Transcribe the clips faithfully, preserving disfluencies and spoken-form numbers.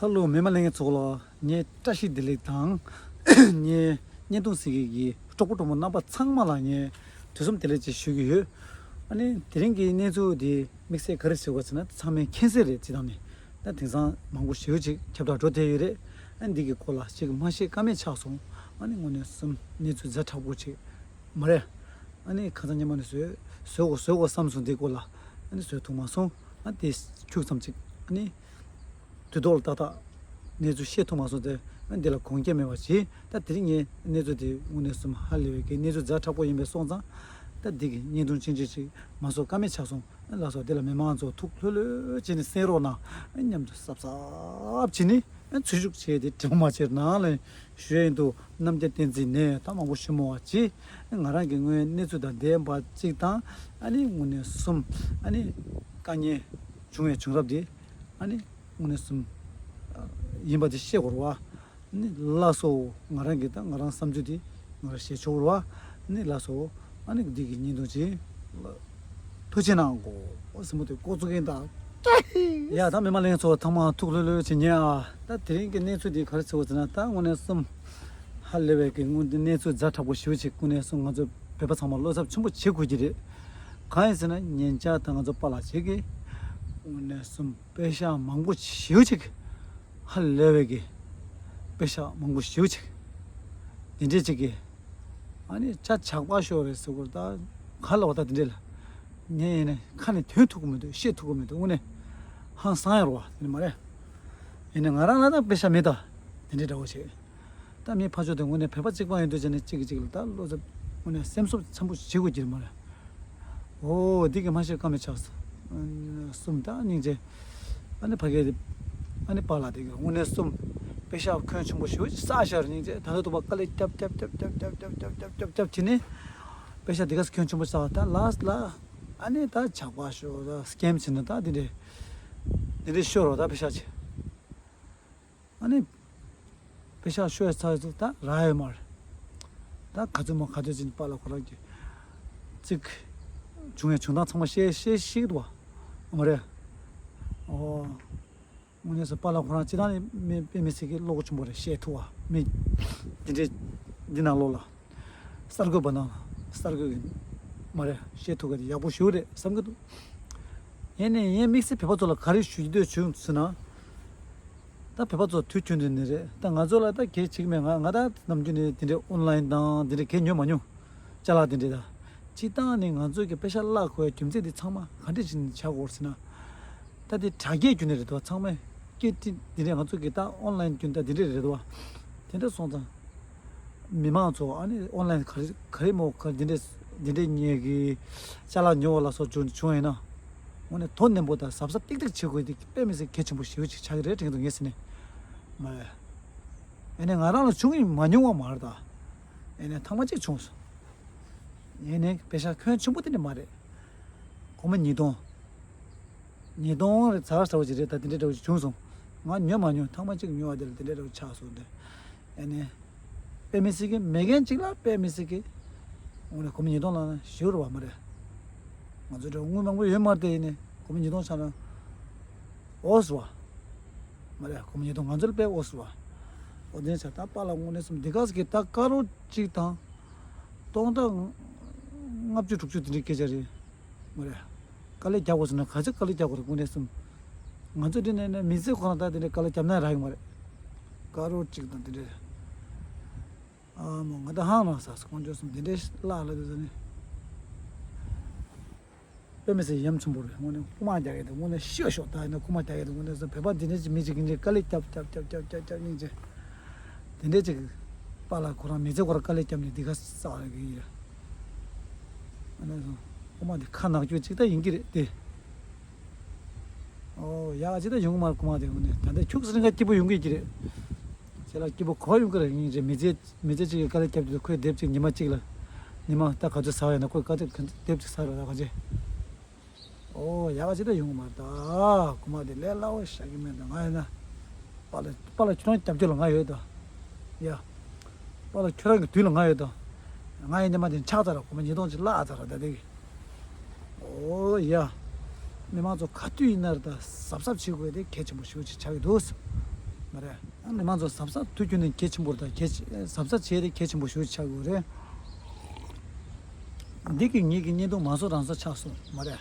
ཧ་ལོ། མི་མང་ལྷན་རྒྱས་ཚོ་ལ་ངས་བཀྲ་ཤིས་བདེ་ལེགས་དང་། ངས་བརྙན་ཐུང་གཟིགས་མཁན་གྱི་གྲོགས་པོ་གྲོགས་མོ་རྣམ་པ་ཚང་མ་ལ་ངས་དུས་གསུམ་བདེ་ལེགས་ཅེས་ཞུ་གི་ཡོད། ཨ་ནི་དེ་རིང་གི་གནས་ཚུལ་དེ་དམིགས་བསལ་ག་རེ་ཟེར་དགོས་ཟེར་ན། ཚང་མས་མཁྱེན་གསལ་རེད། སྤྱིར་བཏང་ནས་ད་དེང་སང་མང་པོ་ཞེ་པོ་ཅིག་ཁྱབ་བསྒྲགས་འགྲོ་བསྡད་ཡོད་རེད། ཨ་ནི་འདི་གི་སྐོར་ལ་ཅིག་མ་ཤེས་ཀ་མེད་ཆགས་སོང་། ཨ་ནི་དངོས་གནས་གསུམ་གནས་ཚུལ་ཛ་དྲག་པོ་ཅིག་མ་རེད། ཨ་ནི་ཁ་སང་ཉི་མ་ནས་བཟོས་བཟོས་དགོས་བཟོས་དགོས་བསམ་སོང་། འདི་སྐོར་ལ་ཨ་ནི་བཟོས་ཐུབ་མ་སོང་། ཨ་དེ་ཁྱུག་ཙམ་ཅིག་ཨ་ནི་དུས་ཐོག་ལ་ཏག་ཏག་གནས་ཚུལ་ཤེས་ཐུབ་མ་སོང་སྟེ། ཨ་འདི་ལ་དགོངས་འགལ་མེད་པ་བྱས། ད་དེ་རིང་ངས་གནས་ཚུལ་དེ་དངོས་གནས་གསུམ་ཧ་ལས་པའི་གི་གནས་ཚུལ་ཛ་དྲག་པོ་ཡིན་པས་སོང་ཙང་། ད་འདི་གི་བརྙན་ཐུང་ཆུང་ཆུང་ཅིག་མ་བཟོ་ཀ་མེད་ཆགས་སོང་། ཨ་ལགས་སོ། འདི་ལ་མི་མང་ཚོ་ཐུགས་ལྷོད་ལྷོད་བྱས་ནས་གསན་རོགས་གནང་། ཨ་མཉམ་དུ་གཟབ་གཟབ་བྱས་ནས་ཨ་ཚུར་ཞུགས་བྱས་ཏེ་དྲི་མ་མ་བྱེད་ནང་ལ་ཞུ་ཡ་ཡིན་འདུག་རྣམ་རྒྱལ་བསྟན་འཛིན་ནས་ད་མང་པོ་ཞུ་མི་དགོས་པ་བྱས། ང་རང་གི་དངོས་གནས་ཚུལ་དང་ལྡན་པ་གཅིག་དང་། ཨ་ནི་དངོས་གནས་གསུམ། ཨ་ནི་དཀའ་ངལ་བྱུང་བའི་བྱུང་རབས་དེ། ཨ་ནི་དངོས་གནས་གསུམ་ཡིན་པ་དེ་ཤེས་དགོས་རེད་བ། ཨ་ནི་ལགས་སོ། ང་རང་གི་ད་ང་རང་བསམ་ཚུལ་དེ་ང་རང་བཤད་ཆོག་རེད་བ། ཨ་ནི་ལགས་སོ། ཨ་ནི་འདི་གི་བརྙན་ཐུང་ཅིག་ཐུགས་རྗེ་གནང་གོ་ཟེར་མོ་དེ་འགོ་བཙུགས་མཁན་དང་། ཡ་ད་མི་མང་ལྷན་ཚོགས་ཚང་མ་ཐུགས་ལྷོད་ལྷོད་བྱེད་ཉན་ཨ། ད་དེ་རིང་གི་གནས་ཚུལ་འདི་ག་རེ་ཟེར་བ་ཟེར་ན། ད་དངོས་གནས་གསུམ་ཧ་ལས་པའི་གི་དངོས་གནས་ཚུལ་ཛ་དྲག་པོ་ཞེ་པོ་ཅིག་དངོས་གནས་གསུམ་ང་ཚོ་བོད་པ་ཚང་མ་བློ་འཚབ་ཆེན་པོ་བྱེད་དགོས་ཀྱི་རེད། གང་ཡིན་ཟེར་ན་ཉེ་ཆར་ད་ང་ཚོ་པཱ་ལགས་ཅིག་གིས་དངོས་གནས་གསུམ་པེ་ཤག་མང་པོ་ཞེ་པོ་ཅིག་ཧ་ལས་པའི་གི་པེ་ཤག་མང་པོ་ཞེ་པོ་ཅིག་དེ་འདྲས་ཅིག་གིས། ཨ་ནི་ཆ་ཇག་པ་ཤོར་རེད་ཟེར་དགོས་རེད། ད་ག་ལ་བ་ད་དེ་འདྲས་ལ་ངས་ཡིན་ནས་ཁ་ནས་ཐོན་ཐུབ་ཀྱི་མི་འདུག་བཤད་ཐུབ་ཀྱི་མི་འདུག་དངོས་གནས་ཧང་སང་ཡ་རེད་བ། དེ་ནི་མ་རེད། ཡིན་ནས་ང་རང་ལ་ད་པེ་ཤག་མེད་ད། དེ་འདྲས་འདྲ་བོ་བྱེད། ད་མི་ཕར་ཕྱོགས་དེ་དངོས་གནས་བོད་པ་གཅིག་པ་ཡིན་དུས་བྱས་ནས་གཅིག་གིས་གཅིག་ལ་ད་བློ་འཚབ་དངོས་གནས་སེམས་གསོ་ཆེན་པོ་བྱེད་དགོས་ཀྱི་རེད་མ་རེད། འོ་འདི་གི་མ་ཤེས་ཀ་མེད་ཆགས་སོང་། གསུམ་ད་སྙིང་རྗེ། ཨ་ནི་ཕ་གི་དེ། ཨ་ནི་པཱ་ལགས་དེ་གི་དངོས་གནས་གསུམ་པེ་ཤག་ཁྱོན་ཆེན་པོ་ཞེ་པོ་ཅིག་བསགས་ཤར་སྙིང་རྗེ། ད་ལྟ་དུ་བ་དཀའ་ལས་རྒྱབ་རྒྱབ་བྱས་ནས་པེ་ཤག་འདི་ག་ས་ཁྱོན་ཆེན་པོ་བསགས། ད་ལགས་ལ་ཨ་ནི་ད་ཇག་པ་ཤོར་ད་སི་ཀེམ་བྱས་ནས་ད་འདི་འདྲས་འདི་འདྲས་ཤོར་རོ་ད་པེ་ཤག་ཅིག་ཨ་ནི་པེ་ཤག་ཤོར་ཚར་ཚེ་ད་རག་ཡོད་མ་རེད། ད་ག་ཚོད་མོ་ག་ཚོད་ཅིག་པཱ་ལགས་ཁོ་རང་གིས་ཅིག་བྱུང་བའི་བྱུང་སྟངས་ཚང་མ་བཤད་བཤད་ཤེས་ཀྱི་འདུག་བ། མ་རེད། ཨོ། དངོས་གནས་སུ་པཱ་ལགས་ཁོ་རང་སྤྱིར་བཏང་ནས་མི་དཔེ་མི་སྲིད་ཀྱི་བློ་ཁོག་ཆེན་པོ་རེད། བཤད་ཐུབ་བ། མི་འདི་འདྲའི་འདི་ནང་ལོགས་ལ་གསར་འགོད་པ་ནང་ལ་གསར་འགོད་ཀྱི་མ་རེད། བཤད་ཐུབ་མཁན་དེ་ཡག་པོ་ཞེ་པོ་རེད་བསམ་གྱི་འདུག་ཡིན་ནའི་ངས་དམིགས་བསལ་བོད་པ་ཚོ་ལ་ག་རེ་ཞུ་འདོད་བྱུང་ཟེར་ན། ད་བོད་པ་ཚོ་དུས་རྒྱུན་དུ་ནི་རེད། ད་ང་ཚོ་ལ་ད་གལ་ཆེ་གི་མེད། ང་ང་ད་ནམ་རྒྱུན་ནས་དེ་འདྲའི་ཨོན་ལའིན་དང་དེ་འདྲའི་གལ་ཉོ་མ་མྱོང་། ཅ་ལག་དེ་འདྲའི་ད། སྤྱིར་བཏང་ནས་ང་ཚོ་གི་པེ་ཤག་བརླག་དགོས་རྒྱུ་མཚན་དེ་ཚང་མ་ག་འདྲ་ཞིག་ནས་ཆགས་ཀྱི་ཡོད་ཟེར་ན། ད་དེ་དྲ་རྒྱའི་བརྒྱུད་ནས་རེད་དོ། ཚང་མས་སྐད་འཕྲིན་དེ་འདྲའི་ང་ཚོ་གི་ད་ཨོན་ལའིན་བརྒྱུད་ད་དེ་འདྲའི་རེད་དོ། དེ་འདྲ་སོང་ཙང་། མི་མང་ཚོ་ཨ་ནི་ཨོན་ལའིན་ག་རེ་ག་རེ་མོ་ག་རེ་འདི་འདྲས་འདི་འདྲས་ཉེ་གི་ཅ་ལག་ཉོ་བ་ལ་སོགས་བྱུང་བྱུང་ཡིན་ན། དངོས་གནས་དོ་ནན་པོ་དང་གཟབ་གཟབ་ཏིག་ཏིག་བྱེད་དགོས་དེ་དཔེ་མི་སྲིད་གལ་ཆེན་པོ་ཞེ་པོ་ཅིག་ཆགས་ཀྱི་རེད་དྲན་གྱི་འདུག་ངས་ཟེར་ནས། མ་རེད། ཨ་ནི་ང་རང་ལ་བྱུང་ཡིན་མ་མྱོང་བ་མ་རེད་ད། ཨ་ནི་ཐེངས་མ་གཅིག་བྱུང་སོང་། ཡིན་ནའི་པེ་ཤག་ཁྱོན་ཆེན་པོ་དེ་འདྲ་མ་རེད། སྒོར་མོ་ཉིས་སྟོང་། ཉིས་སྟོང་རེ་ཚར་ཚར་བ་ཅིག་རེད། ད་དེ་འདྲའི་འདྲ་བོ་ཅིག་བྱུང་སོང་། ང་ཉོས་མ་མྱོང་། ཐེངས་མ་གཅིག་ཉོས་པ་དེ་ལ་དེ་འདྲའི་འདྲ་བོ་ཆགས་སོང་སྟེ། ཨ་ནི། དཔེ་མི་སྲིད་ཀྱི་མེད་མཁན་ཅིག་ལ་དཔེ་མི་སྲིད་ཀྱི། དངོས་གནས་སྒོར་མོ་ཉིས་སྟོང་ལབ་ན་ཞེ་པོ་རེད་བ་མ་རེད། ང་ཚོ་འདྲ་བོ་དངུལ་མང་པོ་ཡོད་མ་རེད་དེ། ཡིན་ནའི་སྒོར་མོ་ཉིས་སྟོང་ཆགས་ན། འོས་སུ་བ། མ་རེད། སྒོར་མོ་ཉིས་སྟོང་ང་ཚོ་ལ་དཔེ་འོས་སུ་བ། འོ་དེ་ནས་ཆ་ད་པཱ་ལགས་དངོས་གནས་སོང་འདི་ག་ཟེར་གི་ད་ཀ་རོར་གཅིག་དང་། སྟོང་ཕྲག་ལྔ་བཅུ་དྲུག་ཅུ་དེ་འདྲའི་སྐད་ཆ་རེད། མ་རེད། དཀའ་ལས་རྒྱག་དགོས་ཟེར་ན་ག་ཚོད་དཀའ་ལས་རྒྱག་དགོས་རེད། དངོས་གནས་སོང་། ང་ཚོ་འདི་ནས་ནས་མི་ཚེ་ཁོ་རང་ད་དེ་འདྲའི་དཀའ་ལས་རྒྱབ་ན་རག་གི་མ་རེད། ཀ་རོར་གཅིག་དང་དེ་འདྲའི། ཨ་མོ་ང་ད་ཧང་ལང་ས་སོང་། ཁོང་ཚོ་གསུམ་དེ་འདྲའི་བརླག་ལ་དེ་ཚོ་ནི། དཔེ་མི་སྲིད་ཡ་མཚན་པོ་རེད། དངོས་གནས་རྐུ་མ་རྒྱག་ཡས་དེ་དངོས་གནས་ཤི་བ་ཤོག་ད་ཡིན་ན་རྐུ་མ་རྒྱག་ཡས་དེ་དངོས་གནས་སོ་བོད་པ་འདི་འདྲ་ཅིག་མི་ཅིག་གིས་འདི་དཀའ་ལས་རྒྱབ་རྒྱབ་རྒྱབ་རྒྱབ་རྒྱབ་རྒྱབ་སྙིང་རྗེ། དེ་འདྲ་ཅིག་པཱ་ལགས་ཁོ་རང་མི་ཚེ་ཁོ་རང་དཀའ་ལས་རྒྱབ་ནས་འདི་ག་ས་རེད་གི་ཡིན་ར། ཨ་ནི་སོང་རྐུ་མ་འདི་ཁ་ནག་ཅོ་ཅིག་ད་ཡིན་གི་རེད་དེ། ཨོ་ཡག་ཅིག་ད་ཡོང་གི་མ་རེད། རྐུ་མ་དེ་དངོས་གནས་ད་ལྟ་ཁྱུག་ཙམ་རིང་ག་སྐྱིད་པོ་ཡོང་གི་ཡོད་ཀྱི་རེད། ཁྱེད་ལ་སྐྱིད་པོ་ག་ཡོང་གི་རེད། སྙིང་རྗེ། མི་ཚེ་མི་ཚེ་གཅིག་གི་དཀའ་ལས་བརྒྱབ་དུས་ཁོས་དེབ་གཅིག་ཉི་མ་གཅིག་ལ། ཉི་མ་ད་ག་ཚོད་ཟ་བ་ཡིན་ན་ཁོས་ག་ཚོད་ག་ཚོད་དེབ་གཅིག་ཟ་རོགས་ད་ག་ཚོད། ཨོ་ཡག་ག་ཅིག་ད་ཡོང་གི་མ་རེད་ད། རྐུ་མ་དེ་ལས་སླ་བོ་ཤ་གི་མེད་ད། ང་ཡིན་ན། པཱ་ལགས་པཱ་ལགས་ཁྱོད་རང་རྒྱབ་སྐྱོར་ལ་ང་ཡོད་ད། ཡ། པཱ་ལགས་ཁྱོད་རང་གི་དུས་ལ་ང་ཡོད་ད། ང་ཡིན་ན་མ་དེ་ཆག་ཚར་ར། རྐུ་མ་ཉིས་སྟོང་ཅིག་བརླག་ཚར་ར་ད་དེ་གི། ཨོ་ཡ། མི་མང་ཚོ་ག་དུས་ཡིན་ན་རེད་ད་གཟབ་གཟབ་བྱེད་དགོས་དེ་གལ་ཆེན་པོ་ཞེ་པོ་ཅིག་ཆགས་ཀྱི་འདུག་མ་རེད། ཨ་ནི་མང་ཚོ་གཟབ་གཟབ་ཐུགས་རྒྱུན་ནས་གལ་ཆེན་པོ་རེད། ད་གལ་ཆེ་གཟབ་གཟབ་བྱས་ཏེ་གལ་ཆེན་པོ་ཞིག་ཆགས་དགོས་རེད། འདི་གིས་ངེད་ཀྱི་བརྙན་ཐུང་མང་སུ་རང་སོ་ཆགས་སོང་མ་རེད།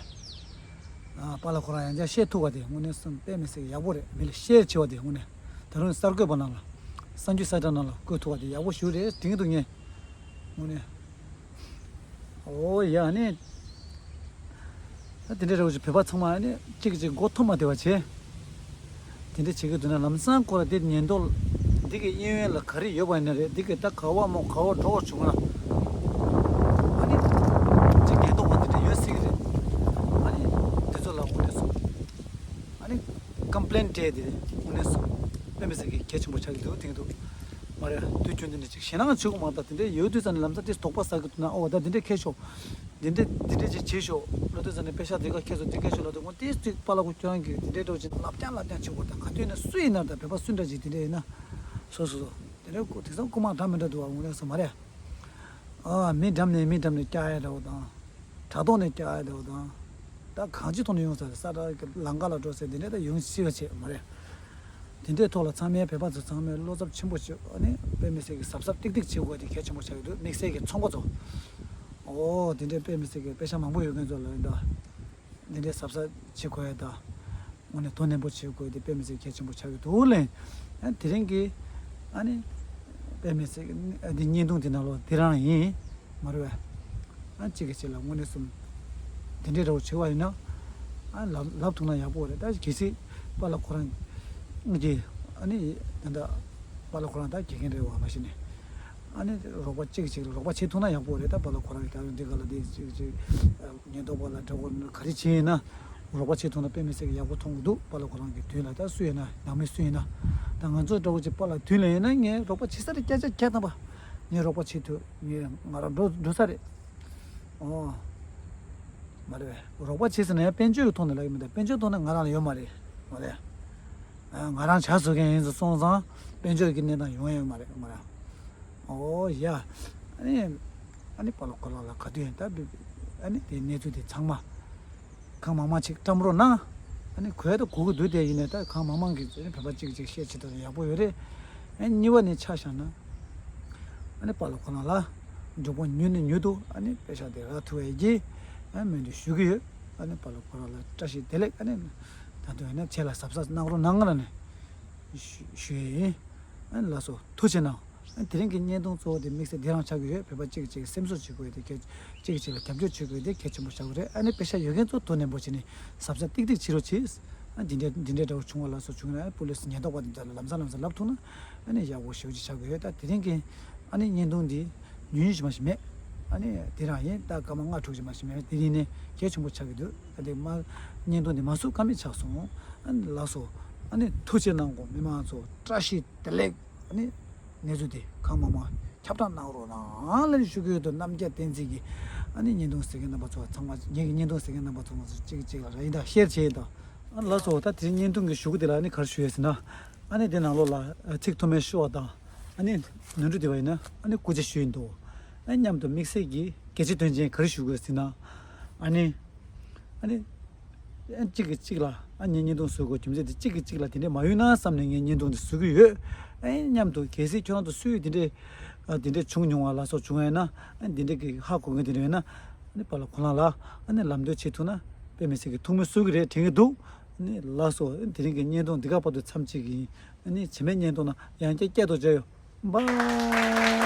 ཨ་པཱ་ལགས་ཁོ་རང་ཡང་བསྐྱར་བཤད་ཐུབ་པ་དེ་དངོས་གནས་སེམས་དཔེ་མི་སྲིད་ཡག་པོ་རེད། མི་ལ་ཤེར་བྱེད་པ་དེ་དངོས་གནས་ད་རུང་གསར་འགོད་པ་རྣམས་ལ་གསར་འགྱུར་གསལ་བསྒྲགས་རྣམས་ལ་བཀོད་ཐུབ་པ་དེ་ཡག་པོ་ཞིག་རེད་དྲན་གྱི་འདུག་ངས་དངོས་གནས། ཨོ་ཡ་ནི། ད་དེ་འདྲའི་རེ་བ་ཅིག་བོད་པ་ཚང་མ་ནི་གཅིག་གིས་གཅིག་མགོ་འཐོམ་མ་བདེ་བ་བྱེད། དེ་འདྲ་བྱེད་ཀྱི་འདུག་ན་ལམ་སང་ཁོ་ལ་དེ་ཉེན་རྟོག་འདི་གི་གཡས་གཡོན་ལ་ག་རེ་ཡོད་པ་ཡིན་ན་རེད། འདི་གི་ད་ག་བ་མོ་ག་བ་འགྲོ་བ་བྱུང་ན། ཨ་ནི། གཅིག་ཉེན་རྟོག་པ་དེ་འདྲ་ཡོད་སྲིད་ཀྱི་རེད། ཨ་ནི། དེ་ཚོ་ལ་དངོས་གནས་སོ། ཨ་ནི། ཀམ་པི་ལེན་སྤྲད་དེ་དངོས་གནས་སོ། དཔེ་མི་སྲིད་ཀྱི་གལ་ཆེན་པོ་ཆགས་ཀྱི་འདུག་དེང་དུ། མ་རེད། དུས་རྒྱུན་དུ་ནི་ཅིག་ཞེད་སྣང་བྱེད་དགོས་མ་གཏོགས་དེ་འདྲའི་ཡོད་དུས་ཙམ་ནས་ལམ་སང་དེ་དོགས་པ་ཟ་གི་འདུག་ན་ཨོ་ད་དེ་འདྲའི་ཁྱེར་ཤོག་དེ་འདྲའི་དེ་འདྲའི་ཅིག་བྱེད་ཤོག་ལབ་དུས་ཙམ་ནས་པེ་ཤག་དེ་ག་ཁྱེར་སོང་དེ་ཁྱེར་ཤོག་ལབ་དུས་ཁོང་དེ་ཅིག་པཱ་ལགས་ཁོ་ཁྱོད་རང་གིས་དེ་འདྲའི་འདྲ་བོ་ཅིག་ལབ་རྐྱང་ལབ་རྐྱང་བྱེད་དགོས། ད་ག་དུས་ནས་སུ་ཡིན་ན་ད་བོད་པ་སུ་འདྲ་ཅིག་དེ་འདྲ་ཡིན་ན། སོ་སོ་སོ། དེ་འདྲའི་སྐུ་དེང་སང་རྐུ་མ་འདྲ་མི་འདྲ་འདུག་བ་དངོས་གནས་སོ་མ་རེད། ཨ་མི་འགྲམ་ནས་མི་འགྲམ་ནས་བཀྱག་ཡ་འདྲ་བོ་དང་། དྲ་ཐོག་ནས་བཀྱག་ཡ་འདྲ་བོ་དང་། ད་གང་ཅིའི་ཐོག་ནས་ཡོང་ས་རེད། ས་ཁྲ་གི་ལམ་ཁ་ལ་འགྲོ་ས་དེ་འདྲ་ད་ཡོང་སྲིད་པ་བྱེད་མ་རེད། དེ་འདྲའི་ཐོག་ལ་ཚང་མས་བོད་པ་ཚོ་ཚང་མས་བློ་འཚབ་ཆེན་པོ་བྱེད། ཨ་ནི་དཔེ་མི་སྲིད་ཀྱི་གཟབ་གཟབ་ཏིག་ཏིག་བྱེད་དགོས་དེ་གལ་ཆེན་པོ་ཆགས་ཀྱི་འདུག་དམིགས་བསལ་གྱི་ཚོང་པ་ཚོ། ཨོ་དེ་འདྲའི་དཔེ་མི་སྲིད་ཀྱི་པེ་ཤག་མང་པོ་ཡོད་མཁན་ཚོ་ལ་ཡིན་ད། འདི་འདྲའི་གཟབ་གཟབ་བྱེད་དགོས་ཡ་ད། དངོས་གནས་དོ་ནན་པོ་བྱེད་དགོས་དེ་དཔེ་མི་སྲིད་གལ་ཆེན་པོ་ཆགས་ཀྱི་འདུག་ལེ། ཨ་དེ་རིང་གི། ཨ་ནི། དཔེ་མི་སྲིད་ཀྱི་འདི་བརྙན་ཐུང་དེ་ནང་ལོགས་འདི་རང་ཡིན། མ་རེད་པས། ཨ་གཅིག་གིས་གཅིག་ལ་དངོས་གནས་སུ། འདི་འདྲའི་འདྲ་བོ་བྱེད་པ་ཡིན་ན། ཨ་ལབ་ལབ་ཐུབ་ན་ཡག་པོ་རེད། ད་གལ་སྲིད་པཱ་ལགས་ཁོ་རང་གིས། ཨ་ནི། ད་ལྟ་པཱ་ལགས་ཁོ་རང་ད་དགེ་རྒན་རེད་བ་མ་གཞི་ནས། ཨ་ནི་རོགས་པ་གཅིག་གཅིག་ལ་རོགས་པ་བྱེད་ཐུབ་ན་ཡག་པོ་རེད། ད་པཱ་ལགས་ཁོ་རང་གིས་ད་འདི་ག་ལ་འདི་གཅིག་གཅིག་ཉེན་རྟོག་པ་ལ་འདྲ་པོ་ག་རེ་བྱས་ཡིན་ན་རོགས་པ་བྱེད་ཐུབ་ན་དཔེ་མི་སྲིད་ཀྱི་ཡག་པོ་མཐོང་གི་འདུག་པཱ་ལགས་ཁོ་རང་གི་མདུན་ལ་ད་སུ་ཡིན་ན་ནང་མི་སུ་ཡིན་ན། ད་ང་ཚོ་འདྲ་པོ་ཅིག་པཱ་ལགས་མདུན་ལ་ཡིན་ན་ངས་རོགས་པ་བྱེད་ས་རེད། སྐད་ཆ་བརྒྱ་ཐམ་པ་ངས་རོགས་པ་བྱེད་ཐུབ། ངས་ང་རང་འགྲོ་འགྲོ་ས་རེད། ཨོ། མ་རེད་པས། རོགས་པ་བྱེད་ཟེར་ན་ཡང་དཔལ་འབྱོར་གྱི་ཐོག་ནས་ལབ་ཀྱི་མི་འདུག་དཔལ་འབྱོར་ཐོག་ནས་ང་རང་ལ་ཡོད་མ་རེད། མ་རེད། ཨ་ང་རང་ཇ་བཟོ་མཁན་ཡིན་ཟེར་སོང་ཙང་དཔལ་འབྱོར་གྱི་གནས་སྟངས་ཡོང་ཡ་ཡོད་མ་རེད། མ་རེད། ཨོ་ཡ། ཨ་ནི། ཨ་ནི་པཱ་ལགས་ཁོ་རང་ལ་ག་དུས་ཡིན་ད། ཨ་ནི་དེ་གནས་ཚུལ་དེ་ཚང་མ། གང་མང་མང་ཅིག་བཀྲམ་རོགས་གནང་། ཨ་ནི་གོ་ཡ་ད་གོ་གི་འདུག་དེ་ཡིན་ནའི་ད་གང་མང་མང་གིས་ཨ་ནི་བོད་པ་གཅིག་གིས་གཅིག་བཤད་བྱེད་ཐུབ་ན་ཡག་པོ་ཡོད་རེད། ཨ་ནི་གཉིས་པ་ནས་ཆ་བཞག་ན། ཨ་ནི་པཱ་ལགས་ཁོ་རང་ལ་མགྱོགས་པོ་མྱུར་ནས་མྱུར་དུ་ཨ་ནི་པེ་ཤག་དེ་རག་ཐུབ་པའི་གི་ཨ་ནི་སྨོན་འདུན་ཞུ་གི་ཡོད། ཨ་ནི་པཱ་ལགས་ཁོ་རང་ལ་བཀྲ་ཤིས་བདེ་ལེགས། ཨ་ནི་ད་དུང་ཡིན་ན་ཁྱེད་ལ་གཟབ་གཟབ་གནང་རོགས་གནང་ང་ལ་ནས་ཞུ་ཞུ་ཡས་ཡིན། ཨ་ནི་ལགས་སོ། ཐུགས་རྗེ་གནང་། ཨ་ནི་དེ་རིང་གི་བརྙན་ཐུང་གཙོ་བོ་དེ་དམིགས་བསལ་འདི་རང་ཆགས་ཀྱི་ཡོད། བོད་པ་གཅིག་གིས་གཅིག་སེམས་གསོ་བྱེད་དགོས་དེ་གལ། གཅིག་གིས་གཅིག་ལ་རྒྱབ་སྐྱོར་བྱེད་དགོས་དེ་གལ་ཆེན་པོ་ཆགས་ཀྱི་རེད། ཨ་ནི་པེ་ཤག་ཡོད་མཁན་ཚོ་དོ་ནན་པོ་བྱས་ནས་གཟབ་གཟབ་ཏིག་ཏིག་བྱེད་རོགས་བྱེད། ཨ་འདི་འདྲའི་འདི་འདྲའི་འདྲ་བོ་བྱུང་བ་ལ་སོགས་བྱུང་ན་ཨ་པུ་ལིས་ཉེན་རྟོག་པ་དེ་ཚོ་ལ་ལམ་སང་ལམ་སང་ལབ་ཐུབ་ན་ཨ་ནི་ཡག་པོ་ཞེ་པོ་ཅིག་ཆགས་ཀྱི་ཡོད། ད་དེ་རིང་གི་ཨ་ནི་བརྙན་ཐུང་འདི་ཉུང་ཉུང་ཞིག་མ་ཞིག་མེད། ཨ་ནི་དེ་རང་ཡིན། ད་སྐར་མ་ལྔ་དྲུག་ཞིག་མ་ཞིག་མེད། དེ་རིང་ནས་གལ་ཆེན་པོ་ཆགས་ཀྱི་འདུག་ཨ་དེ་མ་བརྙན་ཐུང་འདི་མ་བཟོ་ཀ་མེད་ཆགས་སོང་། ཨ་ནི་ལགས་སོ། ཨ་ནི་ཐུགས་རྗེ་གནང་གོ། མི་མང་ཚོ་བཀྲ་ཤིས་བདེ་ལེགས། ཨ་ནི་གནས་ཚུལ་དེ་གང་མང་མང་ཁྱབ་བསྒྲགས་གནང་རོགས་གནང་ལབ་ཞུ་གི་ཡོད་དོ། རྣམ་རྒྱལ་བསྟན་འཛིན་གྱིས། ཨ་ནི་བརྙན་ཐུང་གཟིགས་མཁན་རྣམ་པ་ཚོ་ཚང་མ་ངེད་ཀྱི་བརྙན་ཐུང་གཟིགས་མཁན་རྣམ་པ་ཚོ་ང་ཚོ་གཅིག་གཅིག་ལ་ར་ཡིན་ད་ཤེར་བྱེད་ཡིན་ད། ཨ་ལགས་སོ། ད་དེ་བརྙན་ཐུང་གི་གཞུག་གུ་དེ་ལ་ཨ་ནི་ག་རེ་ཞུ་ཡས་ཟེར་ན། ཨ་ནི་དེ་ནང་ལོགས་ལ་ཚིག་ཐོག་མའི་ཤོ་བ་དང་། ཨ་ནི་ནོར་འཁྲུལ་དེ་བ་ཡིན་ན་ཨ་ནི་སྐུ་ཚེ་ཞུ་ཡིན་དོ། ཨ་ནི་མཉམ་དུ་དམིགས་བསལ་གྱི་གལ་ཆེ་དོན་ཆེན་ག་རེ་ཞུ་དགོས་ཟེར་ན། ཨ་ནི། ཨ་ནི། ཨ་གཅིག་གིས་གཅིག་ལ་ཨ་ངས་བརྙན་ཐུང་བཟོ་དགོས་རྒྱུ་མཚན་དེ་གཅིག་གིས་གཅིག་ལ་དེ་འདྲས་མ་ཡོང་ན་བསམ་ནས་ངས་བརྙན་ཐུང་དེ་བཟོ་གི་ཡོད། ཨ་མཉམ་དུ་གལ་སྲིད་ཁྱོད་རང་ཚོ་སུས་དེ་འདྲས་ཨ་དེ་འདྲས་བྱུང་མྱོང་བ་ལ་སོགས་བྱུང་བ་ཡིན་ན་ཨ་དེ་འདྲས་ཀྱི་ཧ་གོ་མཁན་དེ་འདྲས་ཡོད་ན་ཨ་ནི་པཱ་ལགས་ཁོ་རང་ལ་ཨ་ནི་ལམ་སྟོན་བྱེད་ཐུབ་ན་དཔེ་མི་སྲིད་ཀྱི་ཐུགས་སྨོན་གསོས་ཀྱི་རེད་དྲན་གྱི་འདུག་ཨ་ནི་ལགས་སོ། ཨ་ནི་དེ་རིང་གི་བརྙན་ཐུང་འདི་ག་བར་དུ་མཚམས་གཅིག་ཡིན། ཨ་ནི་རྗེས་མའི་བརྙན་ཐུང་ནང་ཡང་བསྐྱར་བསྐྱར་དུ་མཇལ་ཡོང་། བཱའི།